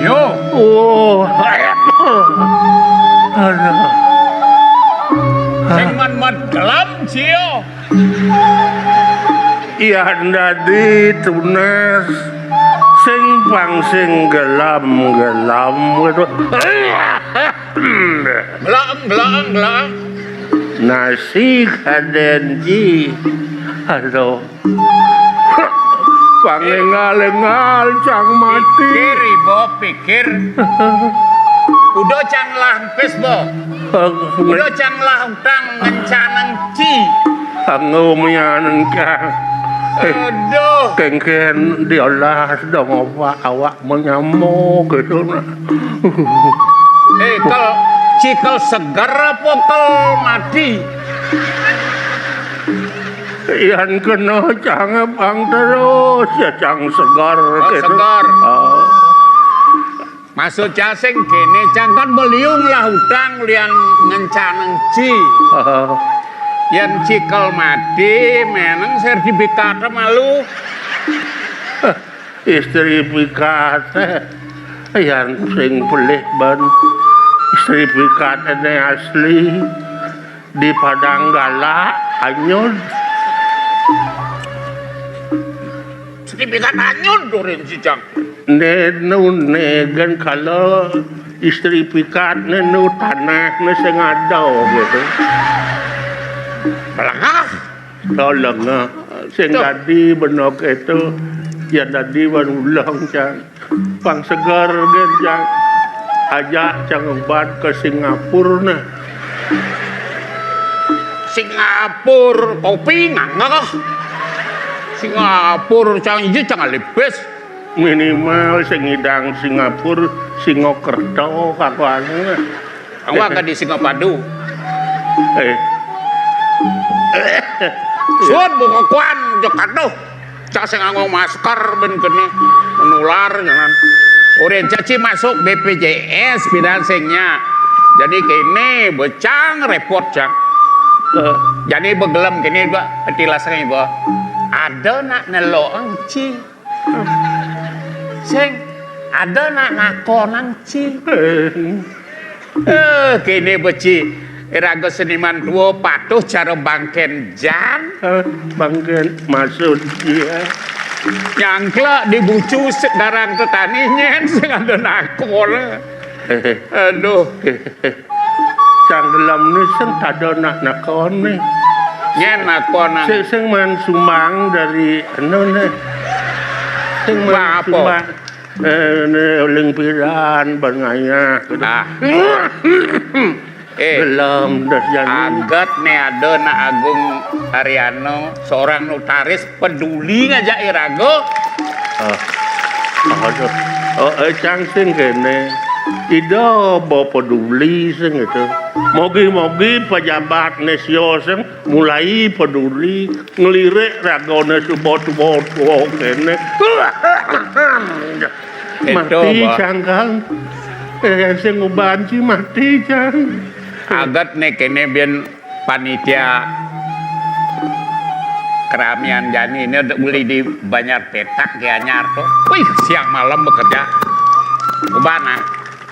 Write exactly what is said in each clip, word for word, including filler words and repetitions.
Yo. Oh. Aduh. Sing man-man gelam, Cio. Iya, dadi tunas. Sing pang sing gelam-gelam gitu. Gelam, gelam, gelam. Nasi kaden, Ci. Aduh. Pangengal-engal cang mati. Pikir, Ibo, pikir. Udah cang lampis, Bo. Udah cang lah utang ngencanang, Ci. Kanggo mianan cang. Eh, aduh. Kengken diolah dong apa awak menyamuk gitu nah. Eh, kel, cikel segar apa kel mati? Yan kena cang pang terus ya cang segar. Oh, gitu. Segar. Oh. Maksud cang sing kene, cang kan beliung lah utang lian ngencaneng, Ci. Oh. Yan cikel mati, meneng sertifikat malu. Istri pikat. Yan sing pelih ban. Istri pikat ini asli. Di Padang Galak, anyud. Sertifikat anyud, durin si Cang. Nenu, ne, gen kalau istri pikat nenu tanah ne sing ada gitu. Lengah. Lengah. Sing dadi benok itu, ya dadi ban ulang, Cang. Pang seger gen, Cang. Ajak cang ubat ke Singapura nah. Singapura, kopi ngangah. Singapura, cang, iya, cang, alipis. Minimal sing ngidang Singapura, Singokerto, kakuan. Angwa ka di Singapadu. Eh. Sun, bunga kuan, jok aduh. Cak sing nganggo masker ben kene menular jangan. Urin caci masuk B P J S pidan sing nya. Jadi kene becang repot, Cang. Eh, jadi begelem kene gua tilas kene gua. Ada nak nelo engci. Sing ada nak nakon engci. Eh, kene beci. Iraga seniman tua patuh cara bangken jan. Eh, bangken maksud dia. Nyangkla di bucu se-, darang tetani nyen sing ada nakon. Aduh. Cang gelem ni sing tada nak nakon ni. Nyen nakon nang. Sing, sing man sumbang dari anu ni. Sing man apa? Sumbang. Eh, ni uling piran, ban ngayah, gitu. Ah. Eh, gelem dah jani. Agat ni ada nak Agung Ariano, seorang notaris peduli ngajak iraga. Ah. Aduh. Oh, eh, cang sing kene. Ida ba peduli sing gitu. Mogi-mogi pejabat ne sio sing mulai peduli. Ngelirik ragane suba-suba kene. Mati, Cang, kan. Eh, sing ngubanci mati, Cang. Agat ne kene biyen panitia keramian jani ini udah beli di Banjar Petak, Gianyar tuh. Wih, siang malam bekerja. Ubana.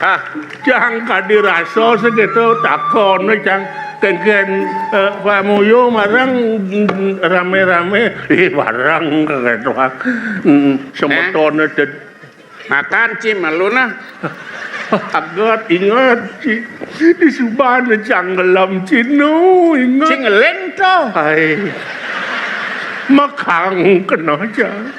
Ah, Cang, kadi rasa segitu takon, Cang. Kengken, eh, pamuyu marang, mm, rame-rame. Ih, barang gitu. Mm, semetone ted- Makan, Ci, malu nah. Agat, ingat, Ci. Di subane Cang gelem, Ci, nu, ingat. Ci ngeling to. Hai. Makang kena, Cang.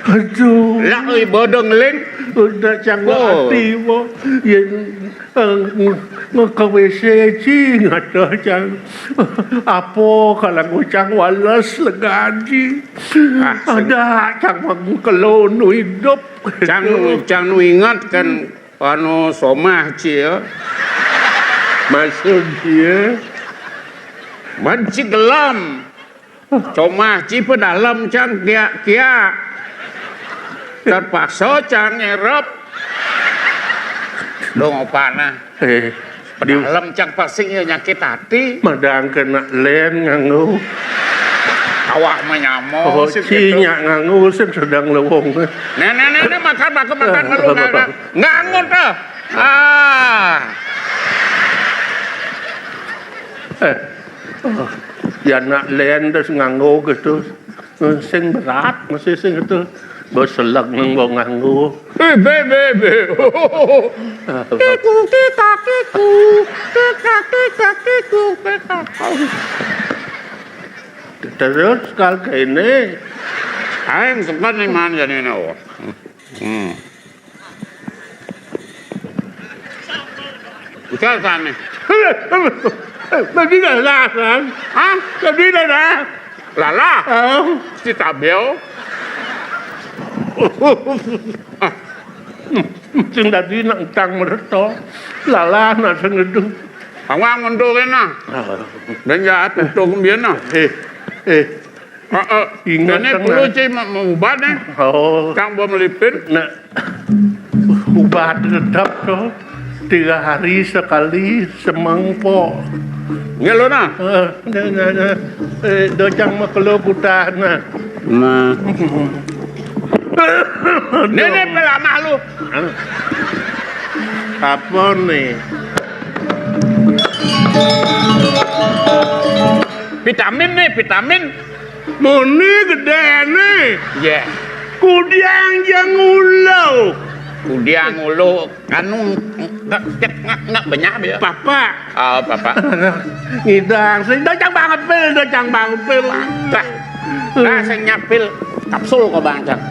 Aduh. Lah, euy, bodong ling. Udah cang. Oh. Ati, bo. Yen, eh, nge-, nge-, ke W C, cing, ada, cang. Apa kalau cang wales legaji? Ah, sing- Ada, cang mah kelonu hidup. Cang, cang nu ingat kan anu somah, Ci, ya. Maksud dia? Manci gelam. Comah ci pedalem cang kia-kia. Terpaksa cang ngerep. Dong opana. Eh, di pedalem cang pasti ya nyakit hati. Madang kena len nganggo. Awak menyamo. Oh, si ci gitu. Nyak nganggo, sing sedang lewong. Nek, nek, nek, nek, makan, makan, makan, malu, makan. Nganggo tuh. Ah. Eh. Oh, ya nak len terus nganggo gitu. Sing berat masih sing itu. Bo seleg nang bo nganggo. Eh, be, be, be. Kiku, kika, kiku. Kika, kika, kiku, kika. Terus kalau kayak ini. Aing sempat nih man jadi ini, oh. Hmm. Ucap kami. Tadi dah lah, kan? Hah? Tadi dah lah. Lalah? Oh. Si Tabel. Ah. Sing tadi nak utang mereto. Lalah nak sengedu. Awang mundur kena. Ah. Dan jahat untung biar nah. Eh, eh. Heeh. Ingat ini kan, perlu, nah. Ci, mau, mau ubat, eh. Oh. Cang bo melipin. Nah, ubat tetap tuh. Tiga hari sekali semangkok. Nggih, lho, nah. Eh, nah, nah, nah. Eh, do cang mah kelo putah, nah. Nah. Ini, ini pelamah lu. Apa nih? Vitamin nih, vitamin. Muni gedene. Iya. Kudiang jang ulu. Kudiang ulu, anu, nggak, nggak, nggak, nggak banyak ya. Papa. Oh, papa. Ngidang, sing dacang banget pil, dacang banget pil. Dah. Nah, sing nyapil kapsul kok, Bang, Cang.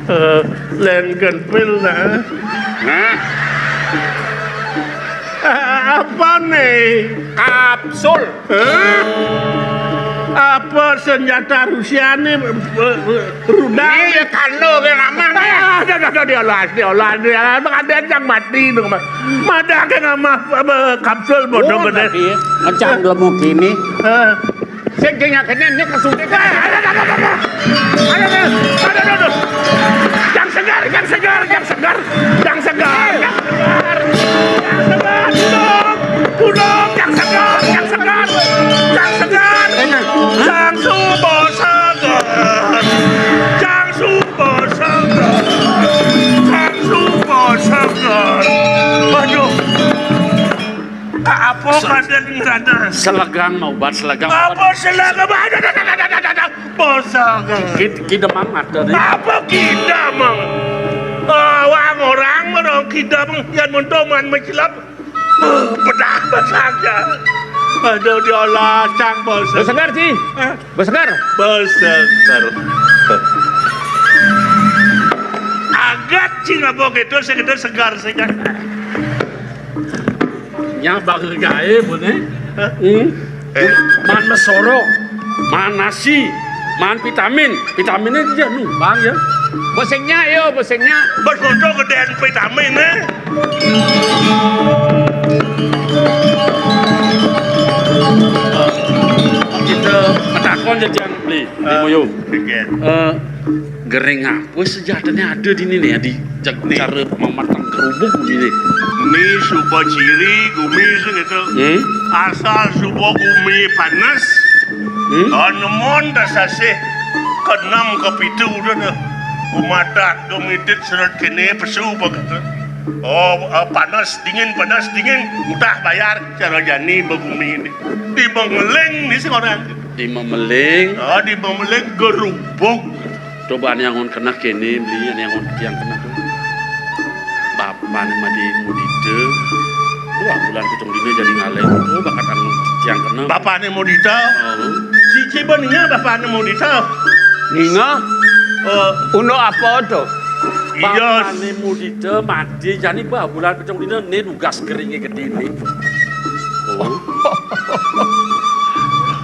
Eh, len gen pil, nah. Nah. Eh, apa nih? Kapsul. Hah? Apa senjata Rusia nih, eh, eh, rudal? Ini kando ke nama nih. Ah, dah, dah, dah, diolah, diolah, diolah. Emang ada yang mati dong, Mas. Mada ke nama, apa, kapsul bodoh. Oh, gede. Tapi ngencang belum mau gini. Hah? Sing kene, kene, ini kesuntik. Aduh, aduh, aduh, aduh. Aduh, aduh, aduh, aduh, aduh. Yang segar, yang segar, yang segar, yang segar, yang segar. Yang segar, budok, budok, yang segar, yang segar, yang segar. Yang subo segar, yang subo segar, yang subo segar. Waduh. Apa kadang ngerana? Selegang mau obat selegang. Apa selegang? Aduh, aduh, aduh, aduh, aduh, aduh. Apa selegang? Kid-, kidemang ada nih. Apa kidemang? Ah, wang orang merong kidemang yang mentoman mencilap. Bedah saja. Aduh, diolah cang bos. Besegar, Ci. Hah? Besegar. Besegar. Agat cing apa gitu, sekedar segar saja. Nya bakal gaé, Bun, eh. Hmm. Eh. Man mesoro, man nasi, man vitamin. Vitaminnya dia numbang ya. Bosengnya, yo, bosengnya. Bos foto gedéan vitamin, eh. Kita metakon jajang beli di Moyo. Oke. Eh, Gering apa sejatine ada di ini nih ya, di jag-, nih. Cara mamatang kerubuk ini. Ini suba ciri gumi sing itu. Hmm? Asal suba gumi panas. Hmm? Oh, nemen dasasih keenam kepitu udah dah. Gumatak dumitit seret kene pesu begitu. Oh, eh, panas dingin, panas dingin, udah bayar cara jani begumi ini. Di Mengeling nih sekarang. Di Memeling. Ah, di Memeling gerubuk. Coba ane angon keneh kene, beli ane angon tiang keneh. Bapane mah di Mudita. Dua bulan pitung dina jadi ngaleng. Oh, bakat angon tiang keneh. Bapane Mudita? Oh. Si Tiba ninga bapakné Mudita. Ninga? Oh. Unduk apa to? Iya. Bapakné Mudita mati, jani babulan petang dina né nugas keringé gedé né. Oh.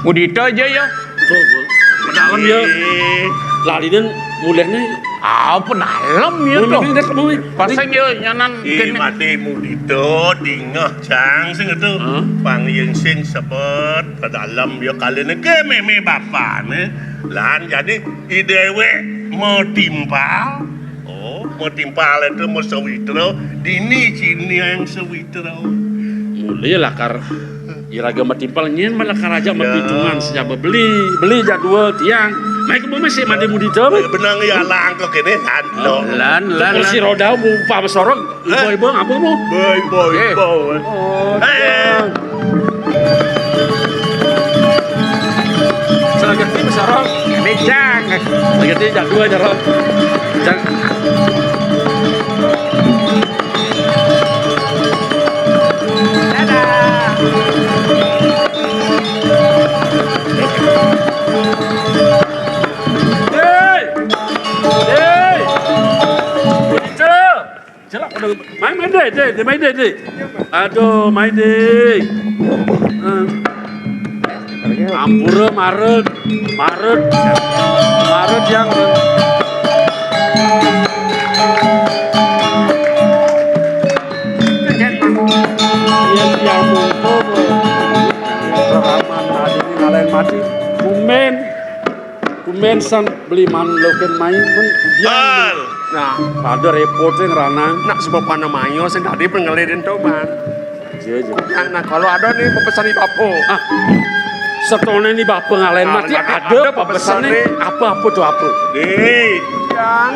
Mudita aja ya. Tuh, Bu. Pedalem ya. Eh. Lalinan mulihnya. Ah, pedalem ya. Mau, tuh. Mau, mau. Pasang ya nyanan. Ih, kéné. Mati Mudita, dingeh cang sing itu. Hah? Pang yén sing sebet pedalem ya kaliné ké mémé bapané. Lan jani i déwék matimpal. Oh, matimpal itu masawitra, dini cini yang sawitra. Mulih lakar iraga matimpal nyén malakar aja. Ya. Mapitungan sejaba beli, beli jadwal tiang. Main ke bumi sih mandi Mudita, Bang. Benang ya langkah kéné lan. Oh, lo. Lan, lan, kursi lan. Roda mu, Pak Besorong. Ibu-ibu ngapa mu? Boy, boy, eh. Boy. Oh, eh. Jang. Selagi ini besar, Rom. Ini jang. Selagi ini jang dua aja, Rom. Jang. Dadah. Hei! Hei! Begitu. Celak, udah. Main, main deh, deh, deh, main deh, deh. Aduh, main deh. Eh. Ampura, maret, maret, maret yang iya, iya, monggo. Rahman, adine ngalahin mati. Kumen. Kumen san beli manlokin main, men. Bal. Nah, ada repot sing ranang. Nak sebab mana mayo sing tadi pengelidin to, Bang. Iya, iya. Nah, nah, kalau ada nih pepesan di Bapak. Ah. Setone nih Bapak ngalahin mati, nah, ada pepesane. Apa-apa tuh apa? Nih. Yang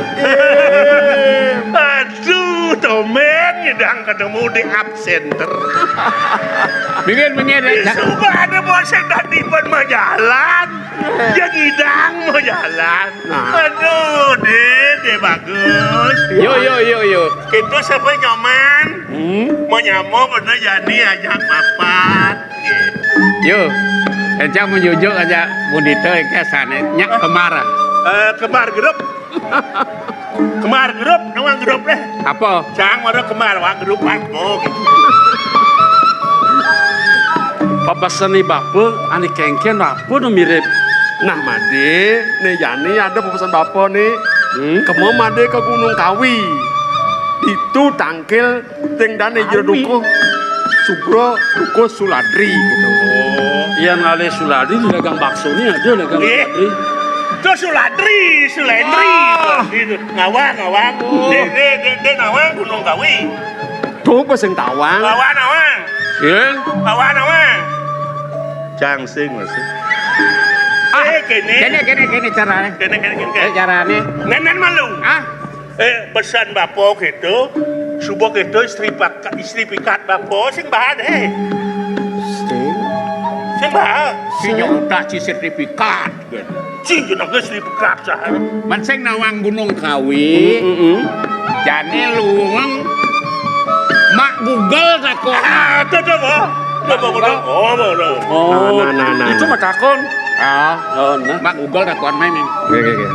Aduh, tomen ngidang ketemu di absenter. Mungkin, mungkin, ya. Suka ada bosek tadi pun mau jalan. Ya ngidang mau jalan. Nah. Aduh, deh, deh bagus. Yo, yo, yo, yo. Itu siapa nyaman? Hmm? Mau nyamo bener jadi ajak papat. Yo, encang menjujuk aja Mudita ke sana. Nyak kemar. Eh, kemar grup. Kemar grup, nawang grup deh. Apa? Cang mara kemar, wang grup, wang grup. Pepesan ni bapa, ani kengken bapa nu mirip. Nah, made, ne jani ada pepesan bapa ni. Hmm? Kema made ke Gunung Kawi. Itu tangkil Ting dane jero dukuh. Sugra dukuh Suladri gitu. Oh, iya ngalih Suladri di dagang bakso ni ada dagang Suladri. Itu Suladri, Suladri. Ah. Itu. Ngawang, ngawang. Oh. Dek, dek, dek, dek, ngawang Gunung Kawi. Tuh apa sing tawang? Ngawang, ngawang. Sing. Ngawang, ngawang. Cang sing masih. Ah, eh, kene. Kene, kene, kene carane. Kene, kene, kene. Eh, carane. Nenen malu. Ah. Eh, pesan bapa kita, suba kita istri paka-, istri pikat bapa, sing bahan, eh. Sing? Sing bahan. Sing? Sing udah ci sertifikat, kan. Sing jenenge istri pikat, sah. Men sing nawang Gunung Kawi, mm, mm, mm, jane luwung Mak Google takon. Ah, ada, ada, apa? Apa, apa, apa? Oh, apa, apa? Oh, nah, nah, nah, nah. Itu mah takon. Ah, oh, nah. Mak Google takon main ini. Oke, oke, oke.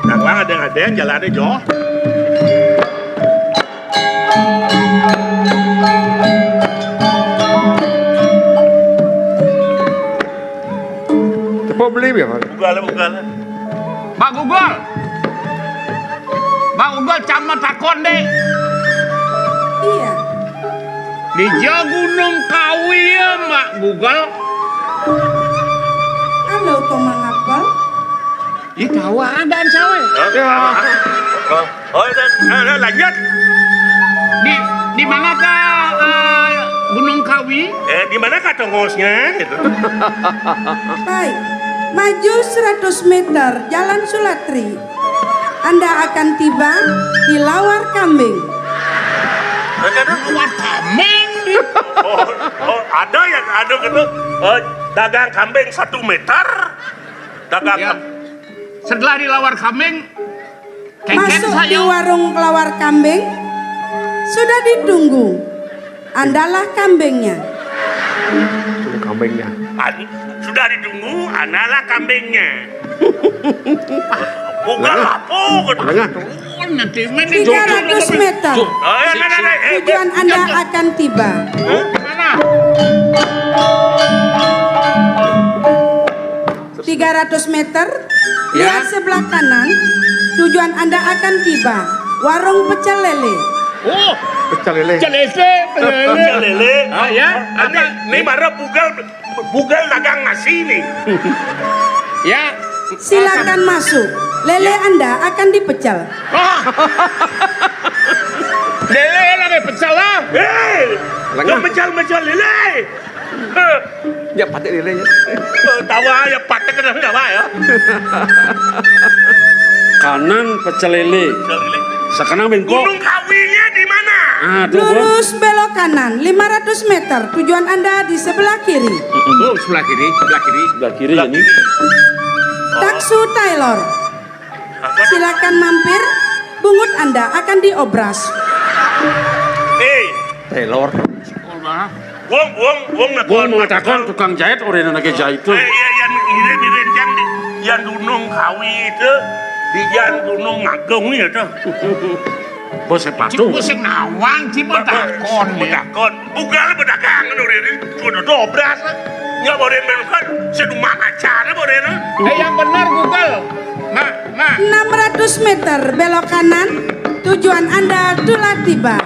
Nah, Bang, ada-ada yang jalannya, Jo. Tepuk beli ya, Bang? Buka lah, buka lah. Mak Google. Mak Google, cang mah takon, Dek. Iya. Di Gunung Kawi ya, Mak Google. Halo, kok mangapel? Ih, tahu ada, Ancawe. Hah? Ya. Oh, oh, nah, nah, nah, lanjut. Di, di manakah, eh, Gunung Kawi? Eh, di manakah tongosnya, gitu? Baik, maju seratus meter, Jalan Sulatri. Anda akan tiba di Lawar Kambing. Lawar Kambing? Oh, oh, ada ya, ada gitu. Oh, dagang kambing satu meter. Dagang. Ya. Setelah di Lawar Kambing, kengken masuk saya di warung Lawar Kambing, sudah ditunggu. Andalah kambingnya. Kambingnya. An-, Dari dulu, analah kambingnya. Bukan apa, gitu. Lengah. Turun nanti, main di tiga ratus meter. Oh, ya, nah, nah, nah, eh, tujuan Anda akan tiba. Hah? Mana? Tiga ratus meter, ya. Lihat sebelah kanan, tujuan Anda akan tiba. Warung pecel lele. Oh, pecel lele. Pecel lele, pecel lele. Pecel lele. Ah, ya. Ini, apa? Ini baru bugal, bugal dagang nasi nih. Ya. Silakan masuk. Lele Anda akan dipecel. Ah. Lele lagi pecel lah. Hei, lengah. Pecel-pecel lele. Ya, patek lele ya. Eh, tawa ya, patek kena tawa ya. Kanan pecel lele. Pecel lele. Sekarang bengkok. Gunung Kawinya di mana? Ah, tuh, Bu. Lurus belok kanan lima ratus meter. Tujuan Anda di sebelah kiri. Oh, sebelah kiri, sebelah kiri. Sebelah kiri ini. Taksu Tailor. Silakan mampir. Bungut Anda akan diobras. Eh, Tailor. Wong, wong, wong, wong mengatakan tukang jahit orang yang lagi jahit tuh. Eh, iya, yang ngirim, ngirim, yang di, yang Gunung Kawi itu, di yang Gunung Agung itu. Bos sepatu. Cik, bos sing nawang, cik, mau takon, ya. Takon. Bukan pedagang, udah ini, sudah dobras. Nggak boleh makan, seduma acara boleh, nah. Eh, yang benar, Google. Mak, mak. Enam ratus meter belok kanan, tujuan Anda telah tiba.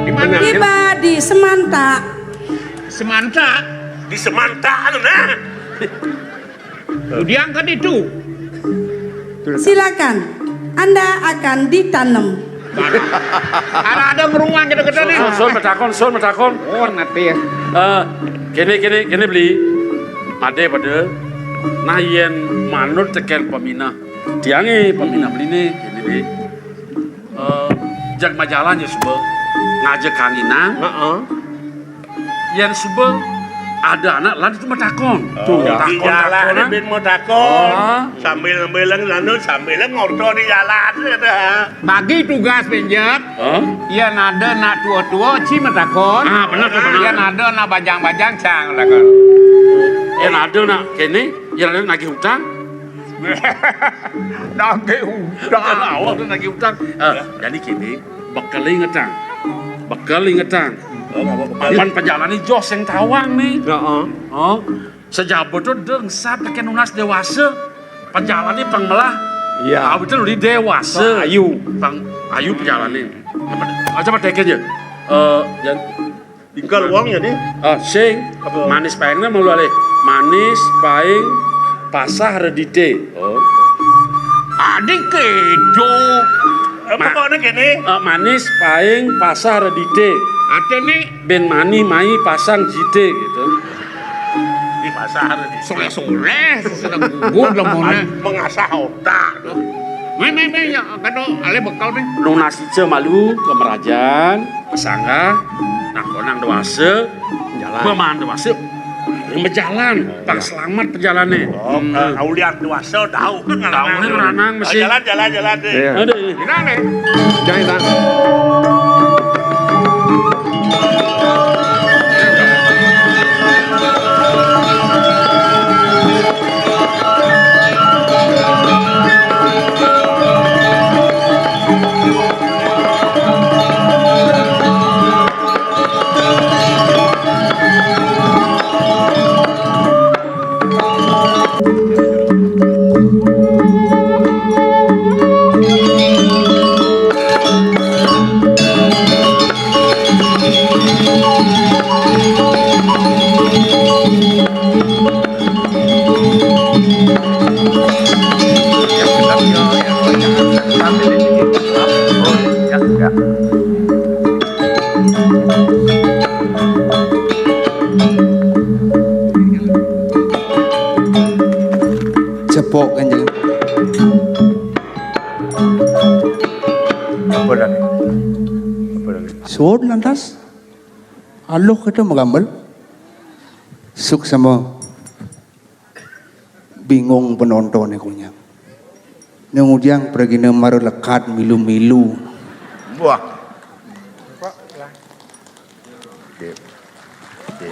Di mana? Tiba di Semanta. Semanta? Di Semanta, anu, nah. Diangkat itu. Silakan, Anda akan ditanam. Ada, ada ngeruang gitu-gitu nih. Sun, sun, metakon, sun, metakon. Oh, nanti ya. Eh, kene, kene, kene beli. Ada pada. Nah, yen manut teken peminah. Tiangnya peminah beli nih, ini nih. Eh, jag majalan ya suba ngajak kanginan. Heeh. Yen suba ada anak lan itu metakon. Oh, tuh, di takon, jalan takon, ah. Ben metakon. Oh. Sambil ngambilang anu, sambil ngorto di jalan gitu. Bagi tugas penjep. Hah? Yen ada nak tua-tua, ci metakon. Ah, benar tuh, benar. Yen ada nak bajang-bajang, cang metakon. Yen ada nak kene, yen ada nagih utang. Nagih utang. Awak tu nagih utang. Eh, jadi kene, bekel ingetang. Bekel ingetang. Oh, nggak apa-apa. Papan pejalane jos sing tawang nih. Heeh. Oh, sejaba tu deng sap teken nunas dewasa. Pejalane pang melah. Iya. Ah, betul, di dewasa. Pang ayu. Pang ayu pejalane. Apa? Ah, coba teken ya. Eh, jan- Tinggal wong ya nih. Ah, sing. Apa? Manis paing mau lu alih. Manis paing pasah redite. Oh. Adik kedo. Eh, ma-, pokoknya gini. Eh, manis paing pasah redite. Artinya? Ben mani mai pasang jite gitu. Di pasar. Soleh-soleh, sudah gugur lah mona. Mengasah otak. Meh, meh, meh, ya, kado, ale bekal, meh. Nunas ica malu ke merajan. Sanggah, nah, konang dewasa, jalan. Beman dewasa, yang berjalan, pang selamat perjalannya. Oh, hmm. Aulian dewasa, tahu kan. Tahu kan, ranang mesti. Ah, jalan, jalan, jalan deh. Iya. Aduh. Gimana nih? Jangan, Bang. Cepok kan jangan. Apa dah ni? Apa dah ni? Suud lantas. Aluh kita magambar. Suksma. Bingung penonton ni kunyang. Nang ujang pergi na mara lekat milu-milu. Buah. Okey. Okey.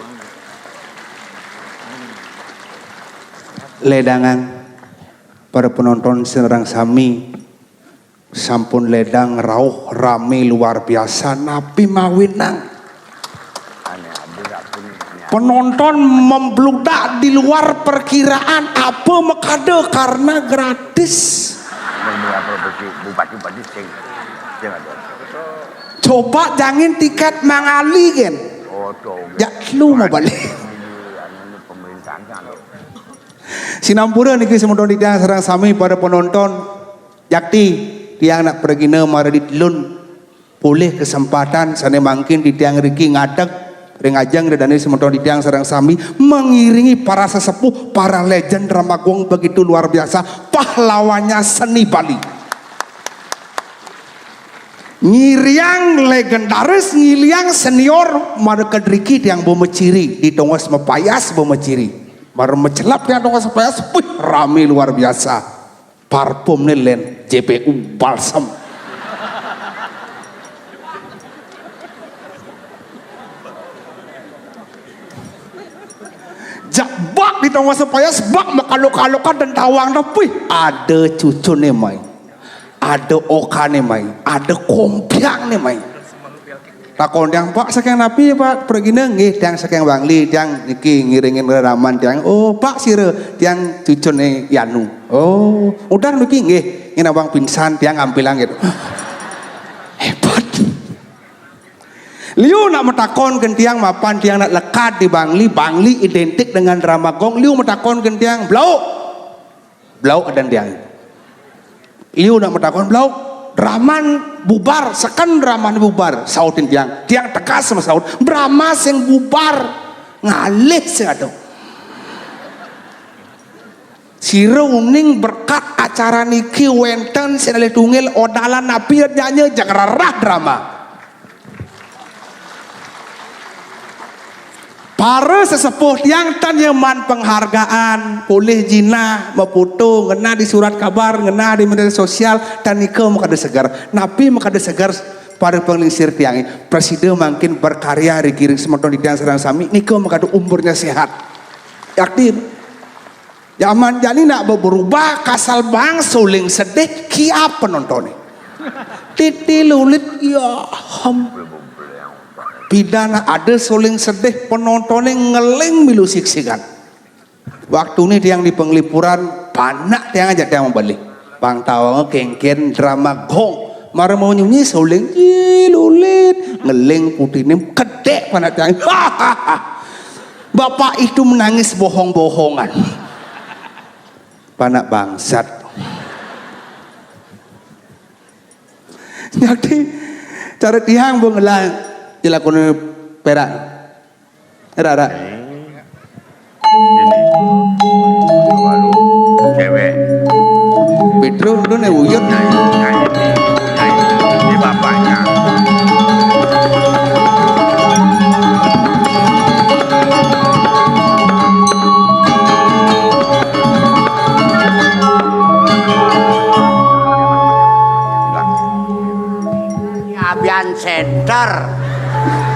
Ledangan, para penonton sareng sami, sampun ledang rauh, rame luar biasa. Napi mawinang? Penonton membludak di luar perkiraan. Apa makada? Karena gratis. Coba jangin tiket mangali, gen. Ya, lu mau balik. Sinampura niki semeton titiang sareng sami para penonton. Yakti, tiang nak pragina mara ditelun polih kesempatan sane mangkin titiang riki ngadeg ring ajeng ida dane semeton titiang sareng sami mengiringi para sesepuh, para legend Drama Gong begitu luar biasa, pahlawannya seni Bali. Nyiriang legendaris, nyiriang senior, mara kedriki tiang bemeciri, di tongos mapayas bemeciri. Mara macelep tiang tongos mapayas, wih, rame luar biasa. Parfumne len, J P U balsem. Jak bak di tongos mapayas, bak makalo-kalokan dan tawang dah, wih, ada cucune mai. Ada okane mai, ada kompiangne mai. Takon tiang, "Pak, saking napi, Pak?" Pragina, "Nggih, tiang saking Bangli, tiang niki ngiringin reraman tiang." "Oh, Pak, sira?" "Tiang cucune Yanu." "Oh, udah niki?" "Nggih, nginawang pingsan, tiang ampilang," gitu. Hebat. Liu nak matakon ken tiang mapan tiang nak lekad di Bangli, Bangli identik dengan Drama Gong. Liu matakon ken tiang, "Blau." Blau adan tiang. Liu nak matakon, "Blau, draman bubar, seken draman bubar?" Sautin tiang. Tiang tegas masaut, "Drama sing bubar, ngalih sing ada." Sira uning berkat acara niki wenten sing alih tungil odalan napi nyanya jak rerah drama. Para sesepuh tiang tan nyeman penghargaan, polih jinah, maputu, ngenah di surat kabar, ngenah di media sosial, tan nika makada seger. Napi makada seger para panglingsir tiange? Prasida mangkin berkarya ring semeton titiang sareng sami, nika makada umurnya sehat. Yakin? Jaman jani nak berubah, kasal bang suling sedih, kiap penontone. Titi lulit, ya ham. Pidana ada suling sedih, penontone ngeling milu siksikan. Waktu ni tiang di penglipuran, panak tiang aja tiang mabalik. Pang tawang kengken Drama Gong. Mara mau nyunyi suling, "Ih, lulit." Ngeling putih ni kedek panak tiang. Bapak itu menangis bohong-bohongan. Panak bangsat. Jadi cara tiang bu ngelah jelakone perak. Rara. Ini. Baru cewek. Petro, lu ne uyut. Nah, ini. Nah, ini. Ini bapaknya. Abian center.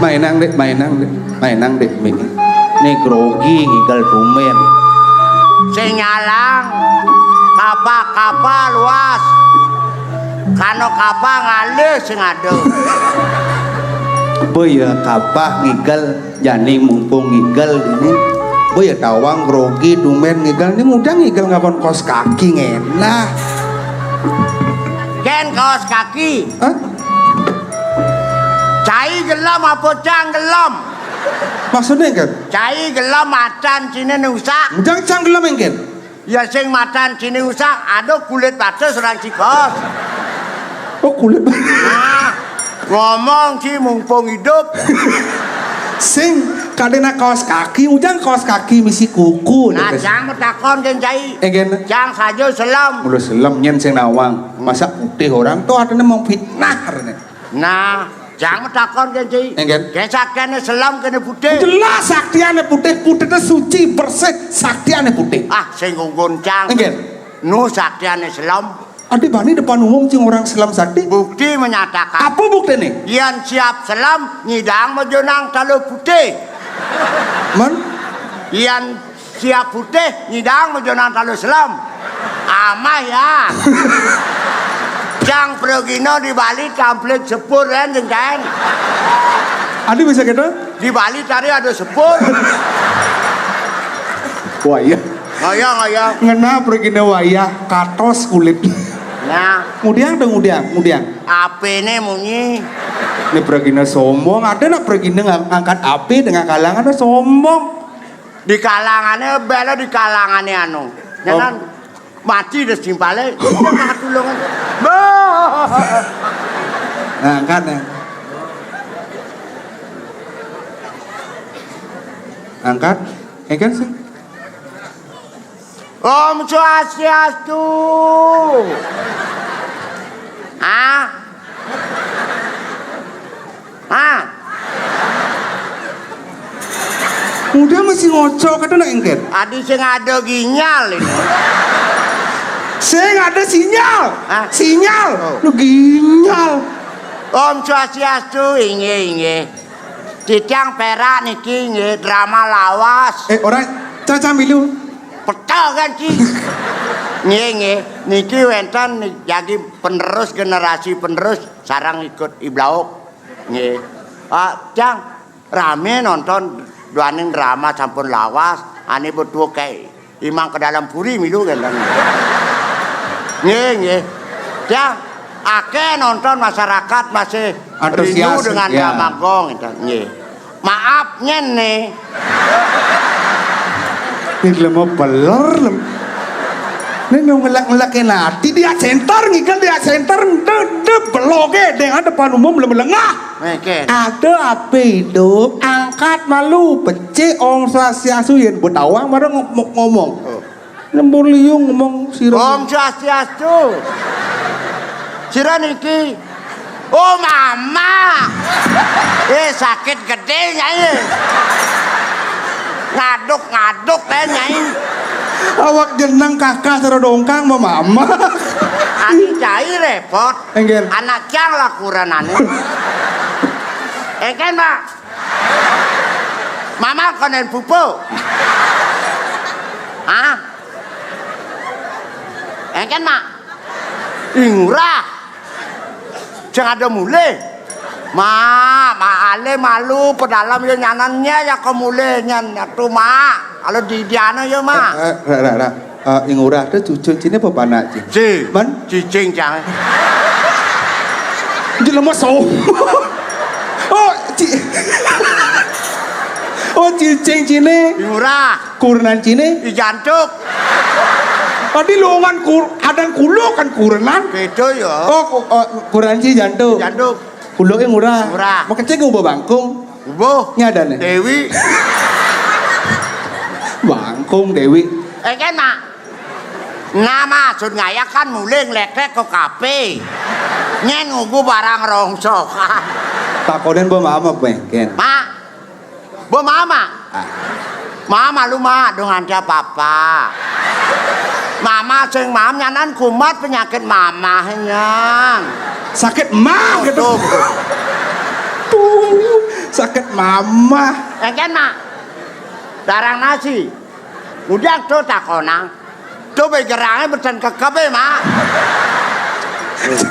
Mainang, Dek, mainang, Dek. Mainang, Dek, mini. Ni grogi ngigel tumen. Sing nyalang, kapah-kapah luas. Kano kapah ngalih sing ada. Boya kapah ngigel, jani mumpung ngigel ini. Boya tawang grogi tumen ngigel, ni udah ngigel ngakon kaos kaki ngenah. Ken kaos kaki. Hah? Cai gelem apa cang gelem? Maksudnya, Ken? Cai gelem macan cine nusak. Ujang cang gelem, Ken? Ya sing macan cine nusak, ada kulit bates orang cikos. Oh, kulit. Nah, ngomong ci mumpung hidup. Sing kadena kaos kaki, ujang kaos kaki misi kuku. Nah, cang matakon, Ken, cai. Eh, Ken. Cang saja selem. Mula selem nyen sing nawang. Masa putih orang tuh adanya mau fitnah, rene. Nah, cang matakon, Ken, cai. Eh, Ken. Ken saktiane selem kene putih. Jelas saktiane putih, putih itu suci, bersih, saktiane putih. Ah, sing ngungkun cang. Eh, Ken. Nu saktiane selem. Adi bani depan umum cing orang selem sakti. Bukti menyatakan. Apa bukti nih? Yan siap selem, nyidang majonang taluh putih. Man? Yan Siap putih, nyidang, mojonan talus selem. Amah ya. Jang pragina di Bali tamplit sepur, kan, jeng kaen. Adi bisa gitu? Di Bali tadi ada sepur. Wah, iya. Ngaya, ngaya. Ngena pragina wayah, katos kulit. Nah. Ngudiang dong, ngudiang, ngudiang. Apene munyi? Ini pragina sombong, ada nak pragina ngang-, ngangkat api dengan kalangan sombong. Di kalangane, bela di kalangane anu. Nyanan mati deh simpale. Nah, tulung. Bah. Nah, angkat nih. Angkat. Angkat sih. Om Swastiastu. Ah. Ah. Udah masih ngocok, kata nak engker. Adi sing ada ginyal ini. Sing ada sinyal. Hah? Sinyal. Oh. Lu ginyal. Om Swastiastu, inggih, inggih. Titiang perak niki, inggih, drama lawas. Eh, ora, caca milu. Peta kan, Ci? Nggih, nggih. Niki wenten jagi penerus, generasi penerus sareng ikut iblauk. Nggih. Ah, Cang, rame nonton duaning drama sampun lawas, ane betul kae imang ke dalam puri milu kan. Nggih, nggih. Cang, akeh nonton masyarakat masih rindu antusias, dengan ya. Drama gong itu. Nggih. Maaf nyen nih. Ini lemo beler, lem. Ini mau ngelak-ngelakin hati, dia center, ngikel dia center, de, de, beloge, dengan depan umum, lem lengah. Oke. Ada ape hidup, angkat malu, becik, Om Swastiastu, yen betawang, baru ngomong. Oh. Nembur liung ngomong sira. Om Swastiastu. Sira niki. Oh, Mama. Eh, sakit gede, Nyai. Ngaduk-ngaduk, eh, Nyai. Awak jeneng kakak sira dongkang, Mama. Adi cai repot. Enggen. Anak cang lah kuranane. Engken, Pak. Mama konen pupuk. Hah? Engken, Mak. Ih, ngurah. Sing ada mulih. Mak, Mak Ale malu pedalam ya nyanannya ya kemulih nyan atu, Mak. Kalau di diana ya, Mak. Eh, eh, ra, ra, ra. Eh, ing ora ada cucuk cine apa panak, Cing? Ci. Man? Cicing, Cang. Jelema so. Oh, ci-, oh, cicing cine. Ing ora. Kurenan cine. I jantuk. Tadi lowongan kur-, adan kulo kan kurenan. Beda ya. Oh, ku-, oh, kurenan ci jantuk. Jantuk. Kulo ing ora. Ora. Makecek ngubah bangkung. Mbuh. Nyadane. Dewi. Bangkung Dewi. Eh, kan, Mak. Nah, maksud ngaya kan mulih nglekrek ke kafe. Nyen ngunggu barang rongsokan. Takonin Mbok Mama bengken. Mak. Mbok Mama. Ah. Mama lu, Mak, dong ada papa. Mama sing mam nyanan kumat penyakit mamah nyan. Sakit mah gitu. Tuh. Tuh, sakit mamah. Engken, Mak. Darang nasi. Udah tuh takonang. Tuh begerange mboten kekebe, Mak.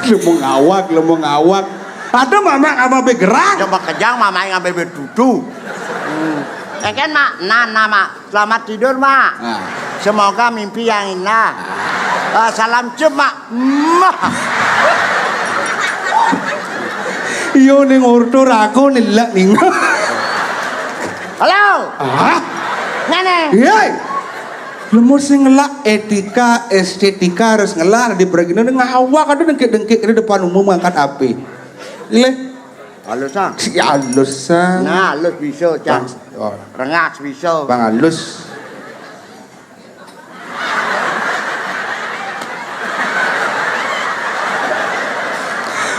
Lu mau ngawak, lu mau ngawak. Ada mama apa begerang? Coba kejang mama yang ngambil betutu. Hmm. Engken, Mak. Nah, nah, Mak. Selamat tidur, Mak. Nah. Semoga mimpi yang indah. Ah, salam cium, Mak. Mwah. Iyo ning ortur aku nilak ning. Halo. Ah? Ngene. Iya. Lemu sing ngelak etika, estetika harus ngelak di pragina ngawak ada dengkik-dengkik di depan umum ngangkat api. Leh. Halus, ah. Si halus, ah. Nah, halus bisa, Cang. Bang, oh. Rengas bisa. Bang halus.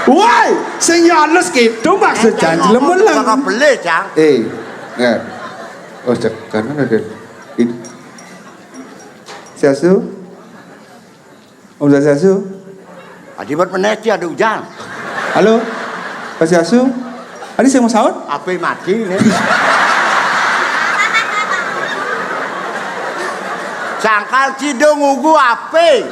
Woi, sing ya halus gitu maksud janji lemu leng. Bakal beli, Cang. Eh, ya. Oh, cek kanan ada. Ini. Siasu. Om Swastiastu. Adi buat meneh, ada hujan. Halo. Pak Swastiastu. Adi sing mau saut? Apa mati ini? Cangkal ci do ngugu ape?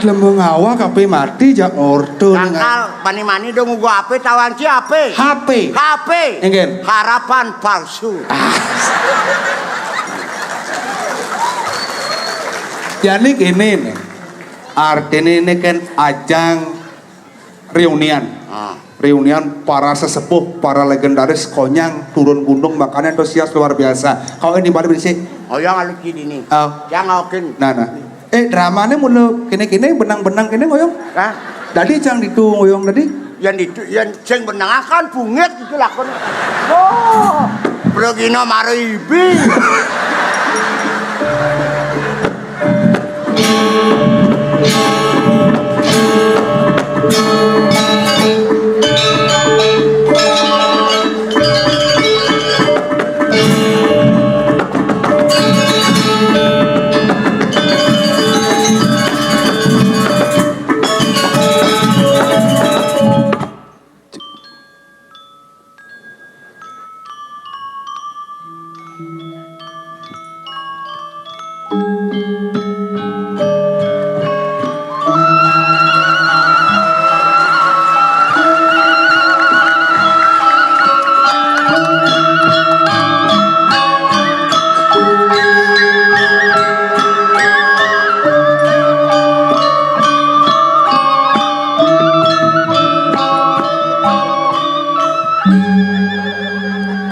Lembung awak ape mati jak ordo ning. Cangkal mani-mani do ngugu ape, tawang ci ape? H P. H P. Engken. Harapan palsu. Ah. Jadi gini nih. Artine ini kan ajang reunian. Ah. Reunian para sesepuh, para legendaris Konyang turun gunung, makanya antusias luar biasa. Kau ini balik sih. Oh, yang alut gini nih. Ah. Yang okin. Nah, nah. Eh, dramane mula kene-kene, benang-benang kene, ngoyong. Hah? Dadi cang ditu ngoyong tadi. Yang ditu, yang sing benang akan bungit itu lakon. Oh, Bro Gino maro ibi.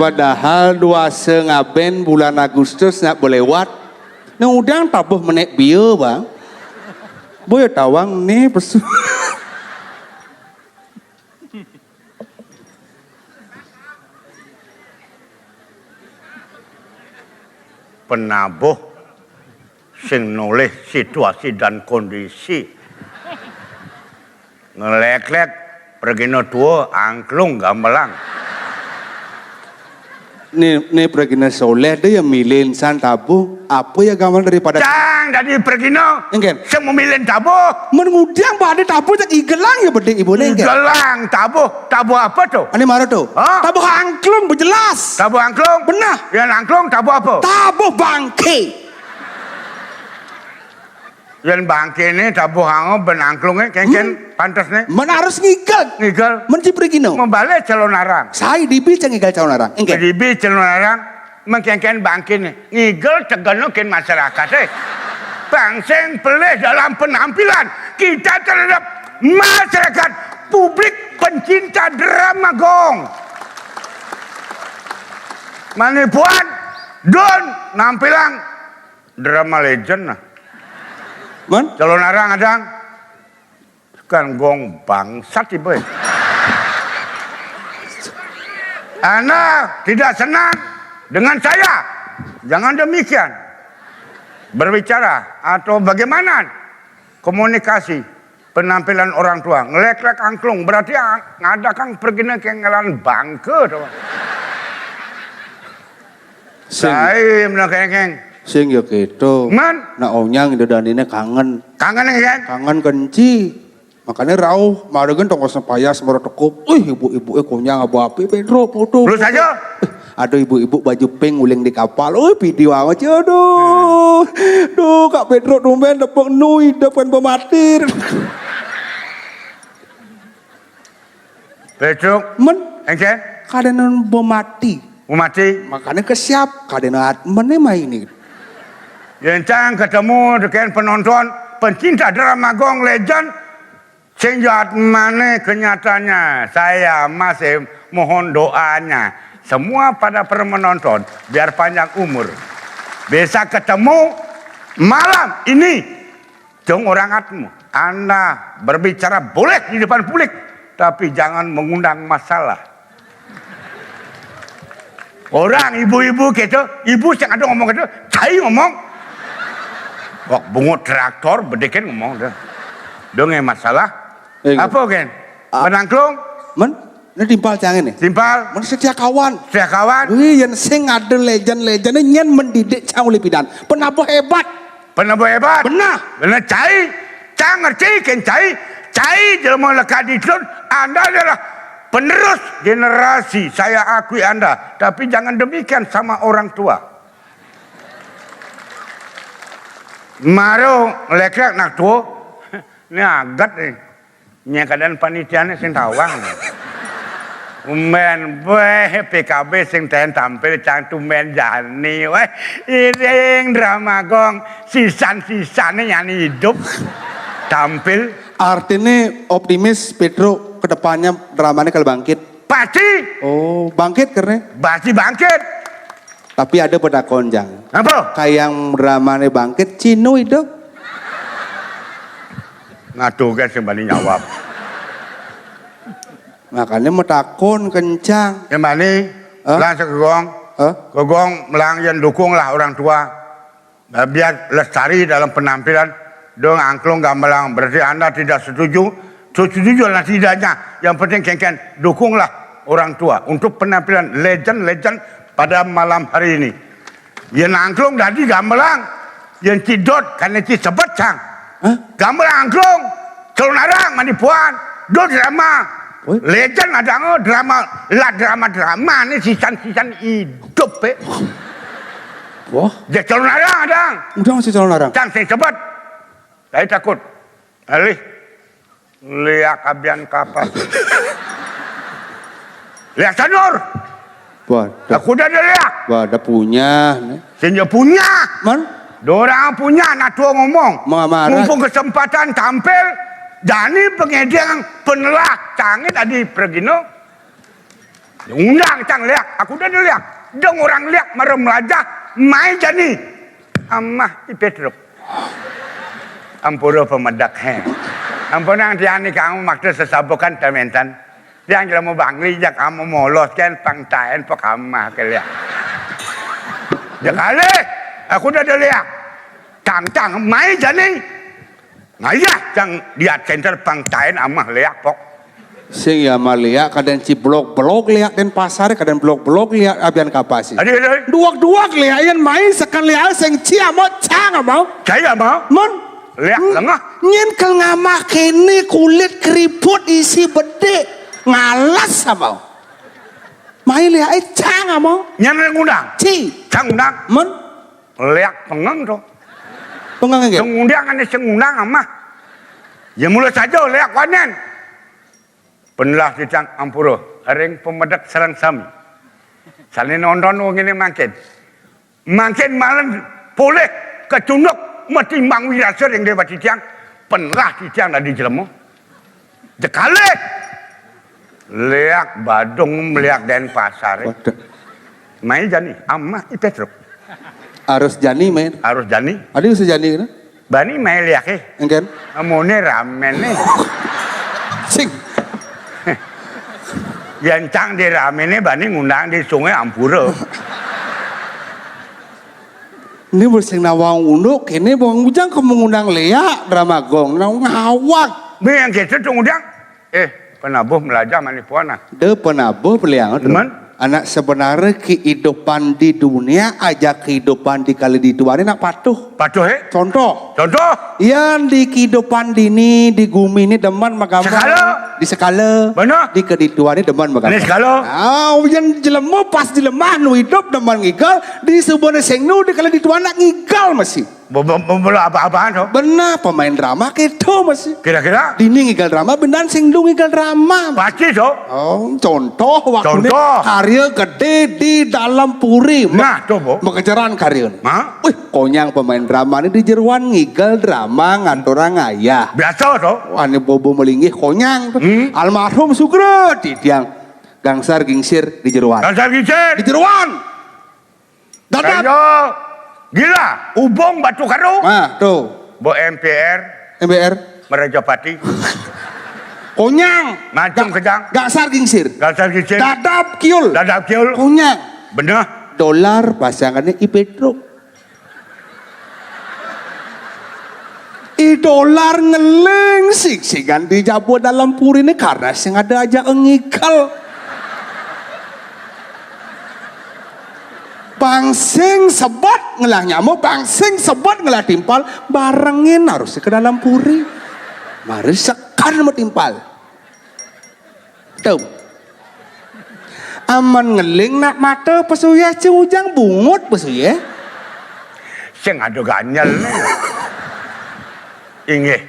Padahal duasa ngaben bulan Agustus nak belewat. Nang udang tabuh menek bia, Bang. Boya tawang ni pesu. Penabuh sing nolih situasi dan kondisi. Ngeleklek pergina tua angklung gamelang. Ni, ni pergina soleh dia yang milih insan tabuh. Apa ya gamelang daripada cang dadi pergina? Engken. Sing memilih tabuh. Men ngudang pada tabuh tak igelang ya beding ibu ni, engken. Igelang tabuh. Tabuh apa tu? Ani mara tu? Ha? Tabuh angklung bejelas. Tabuh angklung? Benah. Yang angklung tabuh apa? Tabuh bangke. Yang bangke ni tabuh hanga benangklung ni, kengken. Hmm. Pantas ni. Men harus ngigel. Ngigel. Men ci pergina. Membalik calon arang. Sai dibi cang ngigel calon arang. Engken. Dibi calon arang, mengkengken bangke ni. Ngigel tegeno ken masyarakat, eh. Bang sing pelih dalam penampilan kita terhadap masyarakat publik pencinta drama gong. Manipuan, Don, nampilang drama legend nah. Man? Calon arang adang. Kan gong bangsat ibu. Anda tidak senang dengan saya? Jangan demikian. Berbicara atau bagaimana komunikasi penampilan orang tua? Ngeleklek angklung berarti a-, ngadakan pergina kengelan bangke tu. Sing. Sai mena kengkeng. Sing ya keto. Man? Nak onyang ida danine kangen. Kangen, kengkeng? Kangen kenci. Makanya rauh, mari kan tongkos payas mara tekup. Wih, ibu-ibu eh konyang abu api Pedro foto. Terus aja. Eh, ada ibu-ibu baju pink uling di kapal. Oh, video amat ya, aduh. Duh, Kak Pedro tumben tepuk nu hidup kan pematir. Pedro. Men? Engke? Kadena bemati. Bemati. Makanya kesiap, kadena atmene maini. Yencang ketemu dengan penonton, pencinta drama gong legend, sing jat mane kenyataannya. Saya masih mohon doanya. Semua pada para menonton, biar panjang umur. Bisa ketemu malam ini. Dong orang atmu. Anda berbicara boleh di depan publik, tapi jangan mengundang masalah. Orang ibu-ibu gitu, ibu sing ada ngomong gitu, cai ngomong. Wah, bungut traktor, bedekin ngomong dah. Dong yang masalah. Eh, apa, Ken? Ah. Penangklung? Men, ini timpal cang ini. Timpal. Men setia kawan. Setia kawan. Wih, yang sing ada legend-legend ini nyen mendidik cang oleh pidan. Penabuh hebat. Penabuh hebat. Benah. Benah cai. Cang ngerti ken cai. Cai jelema lekat di Anda adalah penerus generasi. Saya akui Anda. Tapi jangan demikian sama orang tua. Maro lekrek nak tuo. Ni aget ni. Nyang keadaan panitiane sing tawang. Umben weh P K B sing ten tampil cang tumben jani weh. Iring drama gong sisan-sisane nyani idup. Tampil. Artine optimis Petruk ke depannya dramane kalau bangkit. Pasti. Oh, bangkit karena. Pasti bangkit. Tapi ada petakon, Jang. Apa? Kayak dramane bangkit, Cino hidup. Ngaduh kan sing bani nyawab. Makanya metakon kencang. Sing bani. Hah? Langsung ke gong. Hah? Ke gong melang yang dukunglah orang tua. Biar lestari dalam penampilan. Dong angklung gamelang. Berarti Anda tidak setuju. Setuju lah tidaknya. Yang penting kengken dukunglah orang tua untuk penampilan legend-legend pada malam hari ini. Yen angklung dadi gamelang, yen cidot kane ci sebet sang. Hah? Gamelang angklung, celonarang mani puan, do drama. Woi. Legend ada ngo drama, lah drama-drama ni sisan-sisan idup eh. Wah. Dia celonarang ada. Udah masih celonarang. Sang sing sebet. Saya takut. Alih. Liak abian kapas. Liak sanur. Waduh. Aku udah ada liak. Waduh punya. Senja punya. Man? Dorang punya nak tua ngomong. Mau marah. Mumpung kesempatan tampil, jani pengedeng penelah cangit adi pergino. Undang cang liak, aku udah ada liak. Dong orang liak mara melajah, mai jani. Amah i Petruk. Ampura pemedak he. Ampunang tiang ni kamu makta sesabukan tamentan. Tiang jelema bangli jak kamu molos kan pangtaen pekamah ke liak. Jakale, aku udah ada liak. Cang-cang mai jani. Ngayah cang di Art Center pangtaen amah liak pok. Sing ya mah liak kadang ci blok-blok liak Denpasar, kadang blok-blok liak abian kapas. Adi, adi. Duak-duak liak yen main sekan liak sing ci amau cang amau. Cai amau. Mon. Liak lengah. Nyen kel ngamah kene kulit keriput isi bedik. Ngalas amau. Main liak eh cang amau. Nyen ngundang. Ci. Cang undang. Mon. Liak pengeng to. Pengeng nggih. Sing ngundang ane sing ngundang amah. Ya mula saja liak wanen. Penlah titiang ampura ring pemedek sareng sami. Sane nonton wong ngene mangkin. Mangkin malen polih kecunduk matimbang wirasa ring dewa titiang. Penlah titiang dadi jelema. Jekalih. Liak Badung, liak Denpasar. Waduh. Mai jani, amah i Petruk. Harus jani, men. Harus jani. Adi bisa jani, kan? Bani mai liak eh. Engken. Amone ramene. Sing. Yen cang di ramene bani ngundang di sungai ampura. Ini bersing nawang unduk, ini bang ujang ke mengundang liak drama gong, nawang ngawak. Be yang kita tuh ngundang. Eh, penabuh melajah mani puan ah. De penabuh beliang tu. Man? Anak sebenarnya kehidupan di dunia aja kehidupan di kali di tuan ini nak patuh. Patuh eh? Contoh. Contoh. Yang di kehidupan dini di gumi ini demen magama. Sekala. Di sekala. Benar. Di kedituan ini demen magama. Ini sekala. Ah, yang jelema pas jelema nu hidup demen ngigal di sebuah sing nu di kali di tuan nak ngigal masih. Bebela apa-apaan tu? Benar pemain drama keto masih. Kira-kira? Dini ngigal drama benar sing nu ngigal drama. Pasti tu. Oh, contoh waktu ni. Contoh. Karya gede di dalam puri. Nah, tu bo. Mengejaran karya ni. Ha? Wih, konyang pemain drama ni di jeruan ngigal drama ngantorang ayah. Biasa tu. Wah, ni bobo melinggih konyang tu. Hmm. Almarhum Sugro di tiang gangsar gingsir di jeruan. Gangsar gingsir. Di jeruan. Dadap. Ayo. Gila, ubung batu karo. Nah, tu. Bo M P R. M P R. Merajapati. Konyang. Macam kejang. Gangsar gingsir. Gangsar gingsir. Dadap kiul. Dadap kiul. Konyang. Benar. Dolar pasangannya i Petruk. I dolar ngeling sing-singan di jabo dalam puri ni karena sing ada aja ngikel. Bangsing sebet ngelah nyamuk, bangsing sebet ngelah timpal, barengin harus ke dalam puri. Mari sekan mau timpal. Tuh. Aman ngeling nak mata pesuya cujang bungut pesuya. Sing ada ganjel ni. Inggih.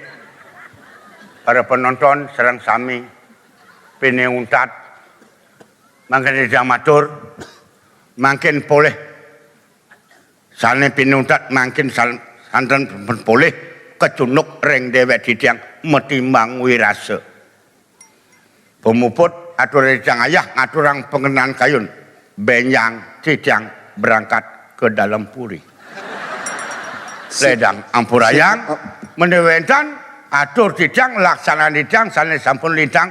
Para penonton sareng sami pinih untat mangkin titiang matur, mangkin polih sané pinih untat mangkin san-, santen polih kacunduk ring déwék titiang matimbang wirasa. Pamuput atur titiang ayah ngaturang pangenan kayun, bénjang titiang berangkat ke dalam puri. Ledang ampurayang, menawi wénten atur titiang laksanan titiang sané sampun lintang,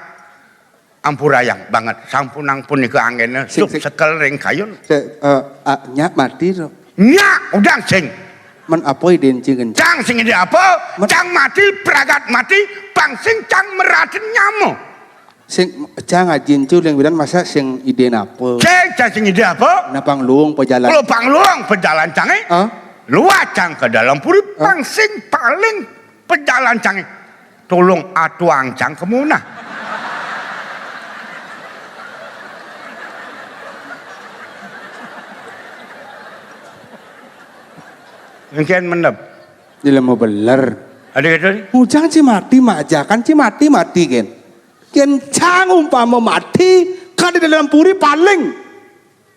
ampurayang banget, sampunang punika anggéna sing, sing, sekel ring kayun. Sing, eh, ah, nyak mati to. Nyak, udah sing. Men apa idén cing kencang? Cang sing idé apa? Men- Cang mati, pragat mati, pang sing cang meratin nyama. Sing cang ajin cu ling bidan masa sing idén apa? Sing cang sing idé apa? Nah, pang luung pejalan. Kalau pang luung pejalan cangé, hah? Luar cang ke dalam puri, hah? Pang sing paling pejalan cangé. Tulung atuang cang kemunah. Engkén mendep. Jelema beler. Ada kata ni? Mujang ci mati majakan ci mati mati kén. Kén cang umpama mati, kan di dalam puri paling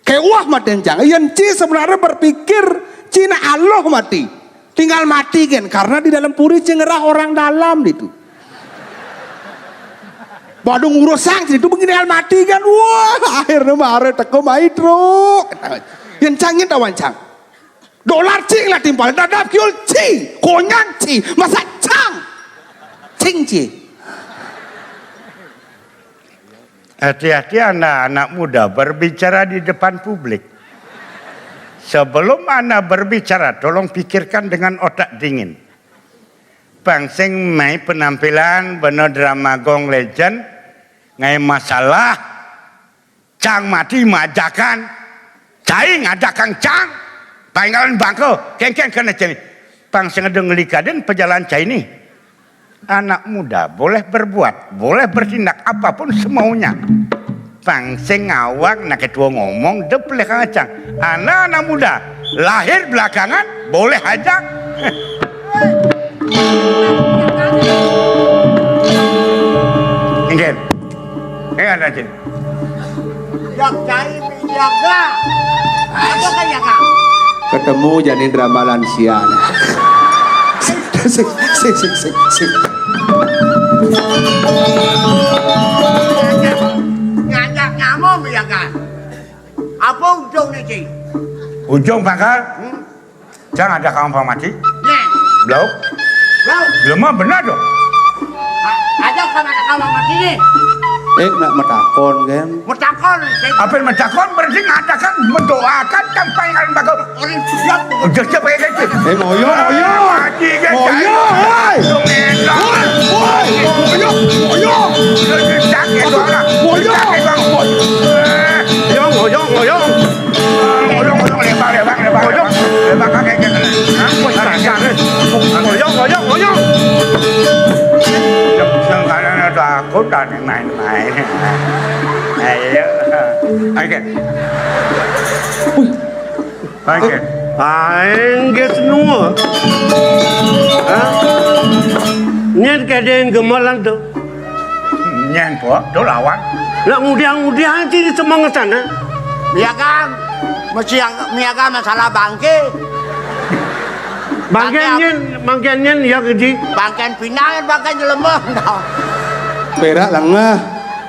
kéweh mati cang. Yén ci sebenarnya berpikir cina Allah mati. Tinggal mati kén, karena di dalam puri ci ngerah orang dalam itu. Badung urusang ci itu begini hal mati kan. Wah, akhirnya mare teko mai truk. Yén cang nyén tawan cang. Dolar cing lah timpal, dadap kiul ci, konyang ci, masa cang. Cing ci. Hati-hati Anda anak muda berbicara di depan publik. Sebelum Anda berbicara, tolong pikirkan dengan otak dingin. Pang sing mai penampilan bena drama Gong Legend, ngaé masalah, cang mati majakan, cai ngajakang cang, paingalan bangka, kéngkén kéné cai. Pang sing ada ngelikadin pejalan cai ni. Anak muda boleh berbuat, boleh bertindak apapun semaunya. Pang sing ngawag nak ketua ngomong dep leh kang acang. Anak-anak muda lahir belakangan boleh aja. Inggih. Inggih, Cing. Yak cai pijaga. Apa kan ya, Kak? Ketemu jani drama lansia. Sik, sik, sik, sik, sik. Ngajak nyamuk ya, Kak? Apa ujung nih, Cing? Ujung bakal? Hmm? Cang ada kawan pamati? Nih. Blok. Blok. Jelema bener dong. A-, ada kawan, ada kawan pamati nih. Eh, nak metakon kan? Metakon, Cing. Apa yang metakon? Berarti ngadakan, mendoakan, sampai ngan bakal. Orang siap. Udah siap kayak gitu. Eh, ngoyo, ngoyo. Mati kan, ngoyo, cai. Woi. Lu ngendang. Woi, woi, ngoyo, ngoyo. Udah, udah, sakit tuh orang. Ngoyo. Sakit, Bang. Woi. Eh. Ngoyo, ngoyo, ngoyo. Ngoyong, ngoyong, lembang, lembang, lembang, lembang. Lembang, kakek, kakek. Hah? Wah, jangan, eh. Ngoyong, ngoyong, ngoyong. Yang, yang kanan ada aku, dan yang main-main. Ayo. Oke. Oke. Aing geus nua. Hah? Nyén kedéng gemelan tuh. Nyén, Pok? Tuh lawan. Lah, ngudiang-ngudiang sih di semengesan, ha? Miagan, mesti yang miagan masalah bangké. Bangkén nyén, bangkén nyén, ya, Ji. Bangkén pinang, bangkén jelema. Pérak lengeh.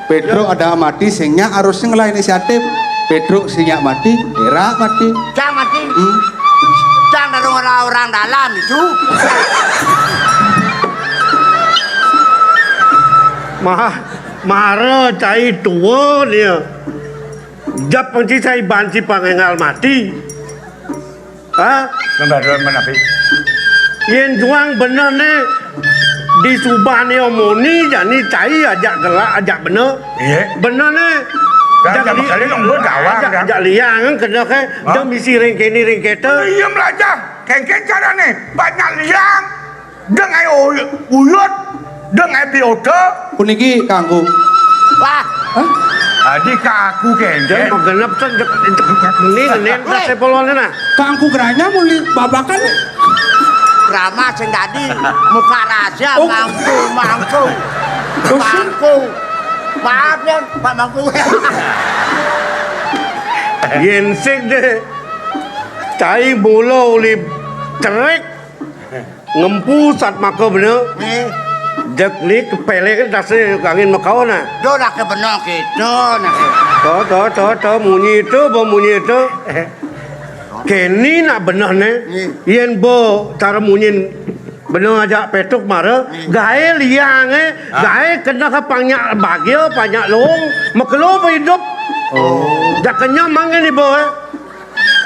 Pétruk ada mati, sing nyak harusnya ngelah inisiatif. Pétruk sing nyak mati, pérak mati. Cang mati. Hmm. Cang dari orang-orang dalam itu. Mah, mara cai tua dia. Jap panci cai banci pangengal mati. Ha? Nembah doan menapi. Yén juang bener né disubahné omoni jani cai ajak gelak ajak bener. Iya. Bener né. Dah, dah, sekali nunggu gawang, ajak, dah. Ajak liang kena ke, hah? Dah misi ring kéné ring kéto. Iya, melajah. Kéngkén carané. Banyak liang. Deng ae uy-, uyut, deng ae biota. Puniki kanggo. Wah. Hah? Adi ka aku kéngkén. Jangan menggenep sen, jek, jek, mending, mending, weh. Kasih polonnya nah. Kanggo geranya muli babakan. Rama sing dadi muka raja. Oh. Mangku, mangku. Terus? Mangku. Maaf ya, Pak Mangku. Yén sing deh, cai mula uli cerik, ngempu satmaka bena. Nggih. Jeg ni kepelek dase angin makaon, ah. Do nak bena gitu, nak. To, to, to, to, munyi to, ba munyi to. Keni nak beneh ne. Nggih. Yén ba cara munyin beneh ajak petuk mara, nggih, gaé liang, eh, ah, gaé kena ka panyak bagia, panyak lung, makelo ba idup. Oh. Jak kenyem mangkin iba, eh.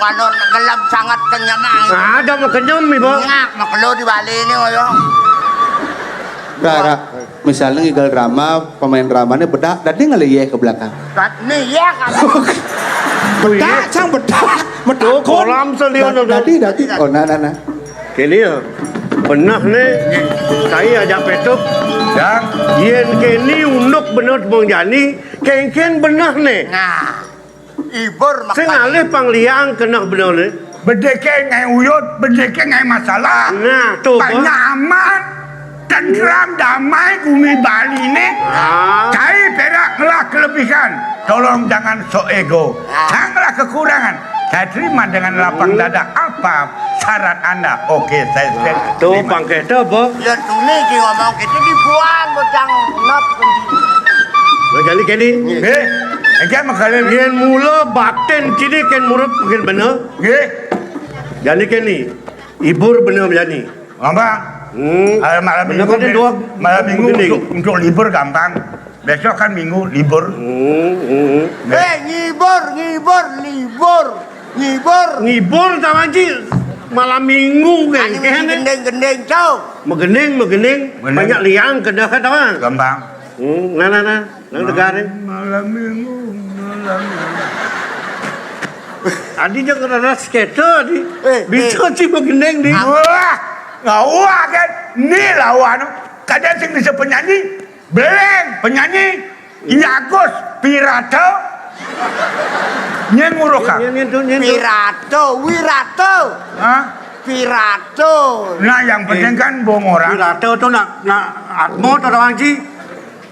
Kalau gelem sangat kenyem, ah. Ah, dah makenyem iba. Nyak, makelo di Bali ni, ya. Ra, ra. Misalnya ngigal drama, pemain dramanya bedak, dadi ngeliyeh ke belakang. Kat ni ya kan. Bedak, sang bedak. Bedak. Kolam selian. Dadi, dadi. Oh, nah, nah, nah. Kini ya. Beneh ne. Cai ajak petuk. Ya. Yén kini unduk beneh tembung jani, kéngkén beneh ne. Nah. Ibur sing makan. Alih pang liang keneh beneh ne. Bedeke ngaé uyut, bedeke ngaé masalah. Nah, to, Pak. Nyaman, tentram, damai gumi Bali ne. Ah. Cai perak ngelah kelebihan. Tolong jangan sok ego. Ah. Saya ngelah kekurangan. Saya terima dengan lapang dada. Apa syarat Anda? Oke, saya siap. Nah, to, terima. Pang keta apa? Ya, tuni ki ngomong keta dibuang, bocang nop. Nah, jani keni. Nggih. Engke makale. Yén mula batin kini kén murub mungkin beneh. Nggih. Jani keni. Ibur beneh jani. Gampang. Hmm. Malam, malam minggu, kan dua, malam minggu begini. Untuk, untuk libur gampang. Besok kan minggu libur. Hmm, hmm. Nggih. Eh, ngibur, ngibur, libur. Ngibur. Ngibur, Tawang Ci. Malam minggu, kan? Anu mesti gending-gending, Cau. Megending, megending. Bener. Banyak liang, kena kata, Bang. Gampang. Hmm, nah, nah, nah. Nang tegar, eh. Malam minggu, malam minggu. Adi jangan ada skater, Adi. Eh, bisa, eh. Ci, megending, Di. Wah, ngawak, kan? Ni lawan. Kadang sing bisa penyanyi. Beleng, penyanyi. Iya, Gus, pirato. Nyén nguruh ka? Nyén, nyén, tuh, nyén, tuh. Pirato, wirato. Hah? Pirato. Nah, yang penting kan bong orang. Pirato tuh nak, nak atmo atau orang ci?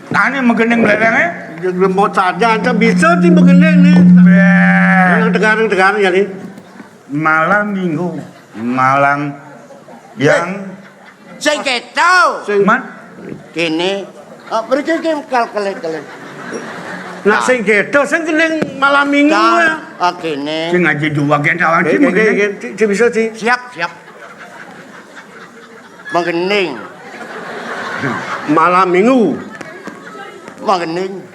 Nah, ini megending beleng, eh? Lembut saja, aja bisa sih megending nih. Beh. Yang tegar, yang tegar ya nih. Malam minggu, malam yang sing keto. Sing man? Kene. Oh, mriki ki kal-, kele-, kele. Nak sing keto, sing gending malam minggu ya. Ah, kene. Sing aja dua gen, Tawang Ci, mungkin. Ci, ci bisa, ci. Siap, siap. Menggending. Malam minggu. Menggending.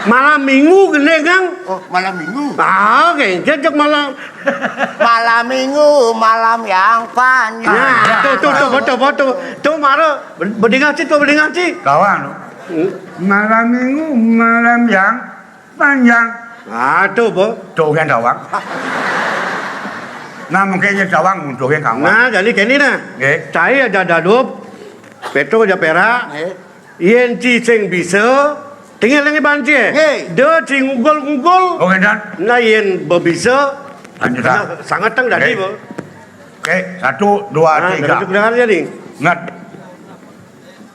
Malam minggu gending, Kang. Oh, malam minggu. Ah, kengkén cek malam. Malam minggu, malam yang panjang. Nah, tuh, tuh, tuh, betul, betul. Tuh, mara, be-, bedingan ci, tuh, bedingan ci. Kawan. Hmm? Malam minggu, malam yang panjang. Ah, tuh, Bo. Tuh, kan, Tawang. Nah, mungkin ya, Tawang, untuk yang kawan. Nah, jadi kene nah. Nggih. Cai aja dadup, Petro aja perak. Nggih. Yén ci sing bisa, tinggal lagi banci, eh. Nggih. Dia ci ngugul-ngugul. Oh, ngénten. Nah, yén bebisa, lanjut, nah, ah. Sangat teng dadi, nggih. Bo. Oke, satu, dua, nah, tiga. Nah, dengar aja nih. Ingat.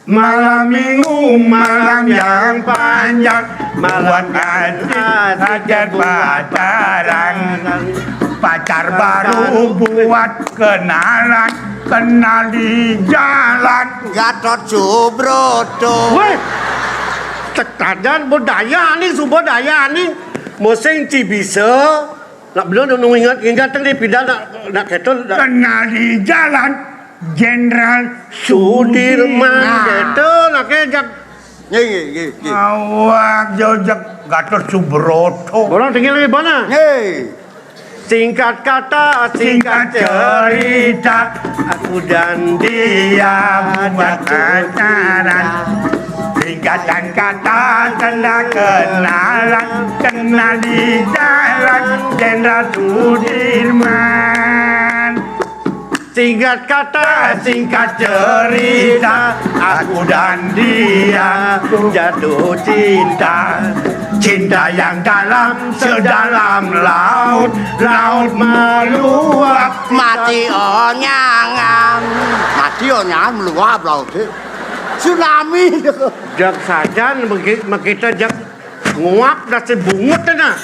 Malam minggu, malam yang panjang, buat ngaji, ngajar pacaran. Pacar baru buat kenalan, kenal di jalan. Gatot Subroto. Wéh, tekadan budaya nih, subudaya nih. Mosing ci bisa, nak belum nunggu ingat, ingat tadi pindah nak, nak ketul, nak. Kenal di jalan, Jenderal Sudirman. Sudirman, nah. Ketul, nak kejap. Nggih, nggih, nggih, nggih. Awak jojak Gatot Subroto. Orang tinggal di mana? Nggih. Singkat kata, singkat cerita, aku dan dia buat pacaran. Singkatan kata, tanda kenalan, kenal di jalan, Jenderal Sudirman. Singkat kata, singkat cerita, aku dan dia jatuh cinta. Cinta yang dalam sedalam laut, laut meluap. Mati onyangan. Tio nyan meluap laut, eh. Tsunami. Jak sajan meki-, mekita jak nguap dadi bungut nah.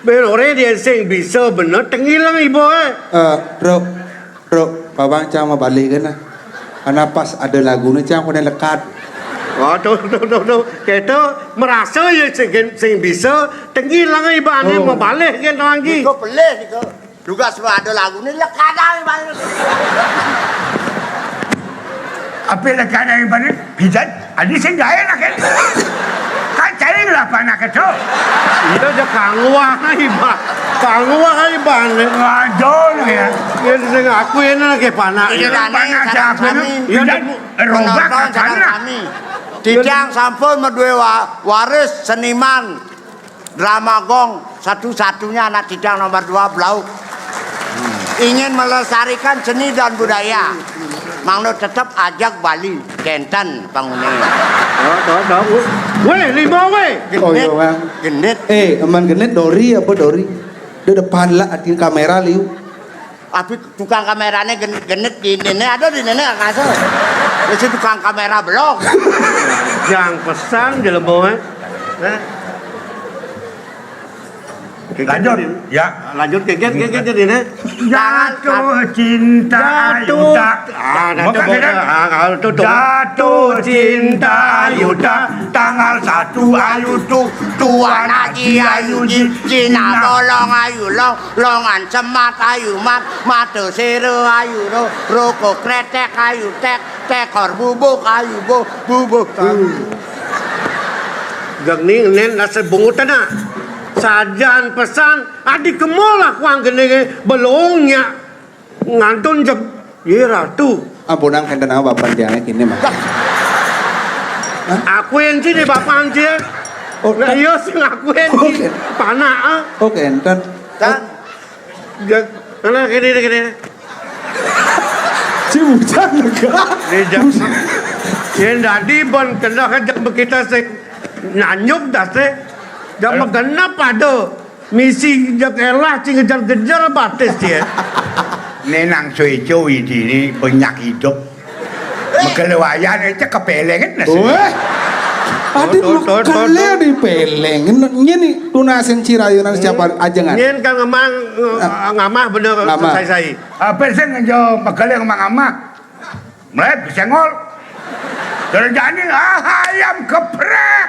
Bén oré dia sing bisa bener tenggilang iba, eh. Eh, Ruk, Ruk, Bawang cang mabalih kéné. Karena pas ada laguné cang pada lekat. Oh, tuh, tuh, tuh, tuh. Kita merasa ya sing, sing bisa tenggilang ibané. Oh. Mabalih kan orang ji. Kau pelih kau. Juga semua ada laguné lekat dah ibané. Apa lekat dah ibané? Pidan, adi sing gaé nak kan. Kan cari lah panak itu. Iya, aja kangguang iba. Kangguang ibané. Waduh ya. Ya sing aku ini lagi panak. Iya, panak siapa nih? Iya, robak kakana. Kami. Titiang sampun madué wa-, waris seniman drama gong, satu-satunya anak titiang nomor dua, Blauk. Ingin melestarikan seni dan budaya. Mangda tetep ajak Bali, kénten panguné. Tuh, tuh, tuh. Wéh, lima wéh. Oh, iya, Bang. Genit. Eh, aman genit dori apa dori? Dia depan lah, artinya kamera liu. Tapi tukang kamerané gen-, genit di néné, ada di néné nggak ngasuh. Ya si tukang kamera belum. Jang pesan jelema, eh. Nah. Lanjut, ya. Lanjut, kéngkén, kéngkén jadi, nah. Jatuh cinta, jatuh. Ayu tak. Ah, jatuh. Bukan, bukan. Ah, kalau tuh, tuh. Jatuh cinta, ayu tak. Tanggal satu, ayu tu. Tuan Haji, ayu ji. Cina bolong, ayu long. Longan semat, ayu mat. Mata sera, ayu ro. Rokok kretek, ayu tek. Tekor bubuk, ayu bo. Bubuk. Geng ni nén rasa bungut tanah. Sajan pesan, adi kemol lah kuang kene belongnya ngantun jeb. Ye ratu. Ampunang kénten nama bapak tiangnya kini mah. Akuin sih di bapak anjir. Oh, nah, iya sing akuin sih. Oke. Panak, ah. Oke, enten. Tan. Geng, mana kene, kene. Si bujang lega. Yén dadi ban keneh jak bekita sing nanyuk dase. Jak magenep ada. Misi jak elah sing ngejar-ngejar batis ya. Né nang suéco idini banyak hidup. Megel wayan écé kepeleng nasi. Wéh. Adi megel dipeleng. Nyén tunasin cirayunan siapa ajengan. Nyén kan ngamah, ngamah bener sai-sai. Apa sih ngejo megel ngamah-ngamah? Mulai bisa ngol. Terjadi, ah, ayam geprek.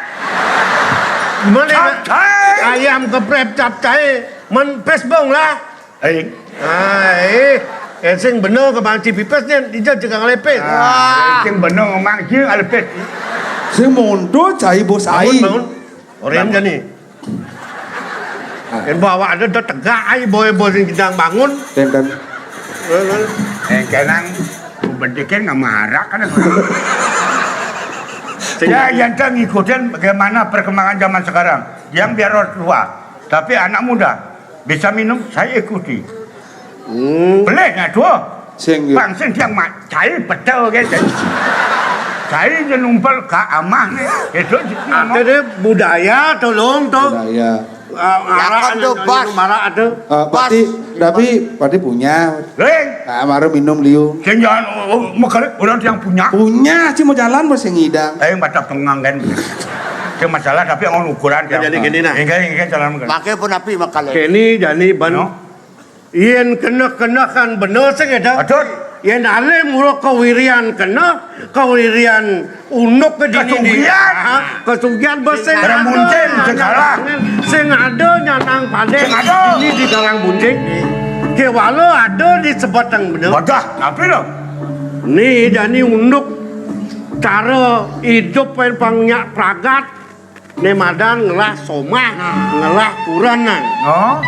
Mana capcay. Ayam geprek capcay. Men pes bong lah. Eh. Ah, eh. Sing bener ke bangci pipes ni, dia juga ngelepes. Ah, sing bener memang dia ngelepes. Sing mundur cai bos ai. Bangun, bangun. Orang jani. Yen bawa ada dah tegak ai boy-boy sing sedang bangun. Tenten. Eh, kenang bentukin nggak marah kan. Ya, yang tak ngikutin bagaimana perkembangan zaman sekarang. Yang biar orang tua, tapi anak muda bisa minum, saya ikuti. Hmm. Boleh nggak tuh? Sing, ya. Bang, sing tiang mak, cai betul ke, cai. Cai je numpel ka amah ni. Itu je ngomong. Ada deh budaya tolong tu. Budaya. Ah, marak ada, tuh, ada, bos. Marak ada. Ah, bos. Pati, tapi pati punya. Ring. Ah, baru minum liu. Sing jangan, oh, oh, mekar, orang yang punya. Punya, cuma jalan masih ngidang. Eh, batak tengang kan. Itu masalah, tapi orang ukuran. Jadi gini nah. Enggak, enggak, jalan makan. Pakai pun api makan. Kini jani ban. No. Yén keneh-keneh kan bener sing éda. Betul. Yén alih mula kawirian keneh, kawirian unduk ke dini di. Kesugihan. Ah, kesugihan bes sing ada. Bermunting segala. Sing ada nyanang padeh. Sing ada. Ini di Garang Bunting. Kewala ada di Sebatang bener. Wadah, tapi lo. Ni jani unduk cara hidup pen pangnyak pragat. Né madan ngelah somah, ngelah kurenan. Oh.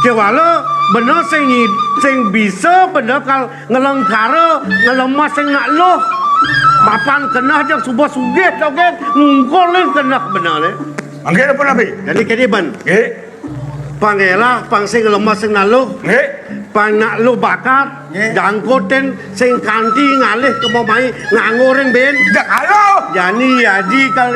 Kewala bener sing ngi-, sing bisa bener kal ngelengkara, ngelemas sing nak luh. Mapan keneh jak suba sugih dogén, ngungkul ni keneh bener ni. Mangké apa nabi? Jadi kene ban. Nggih. Pang elah, pang sing lemes sing nak luh. Nggih. Pang nak luh bakat. Nggih. Jangkutin sing kanti ngalih ke pemain nganggo ring ben. Dak alo. Jani Haji kal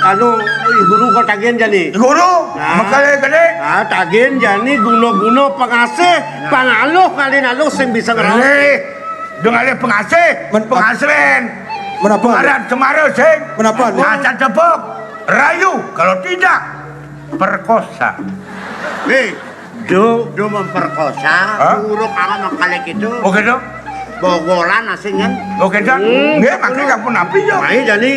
anu guru kal tagihan jani. Guru, nah. Mekal gede. Ah, tagihan jani guna-guna pengasih, nah. Pangaluh kali naluh sing bisa ngerawat. Nggih. Dong alih pengasih, men pengasren. Menapa? Pengaran kemara sing. Menapa? Asal tepuk, rayu, kalau tidak perkosa. Nih, do do memperkosa, hah? Uruk alam kali itu. Oke dong. Bogolan asing kan? Oke dong. Hmm. Nggih, makanya nggak pun napi yo. Mai jadi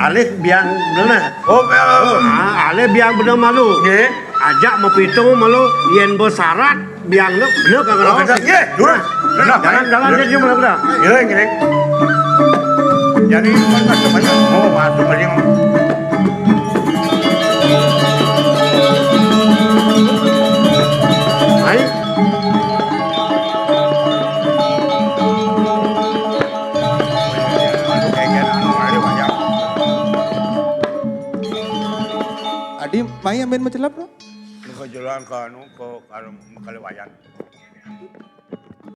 alih biang bener. Oh, eh, ah, alih biang bener malu. Nggih. Ajak mau pitung malu, yen bos syarat biang lu bener kagak. Oh, lolos. Nggih, dulu. Nah, nah, jalan-jalan aja malu udah. Nggih, nggih. Jadi, kan semuanya mau masuk aja. Hai. Adi, mai ambil macelap lo? Ke jalan ke anu, ke, ke anu, ke Lewayan.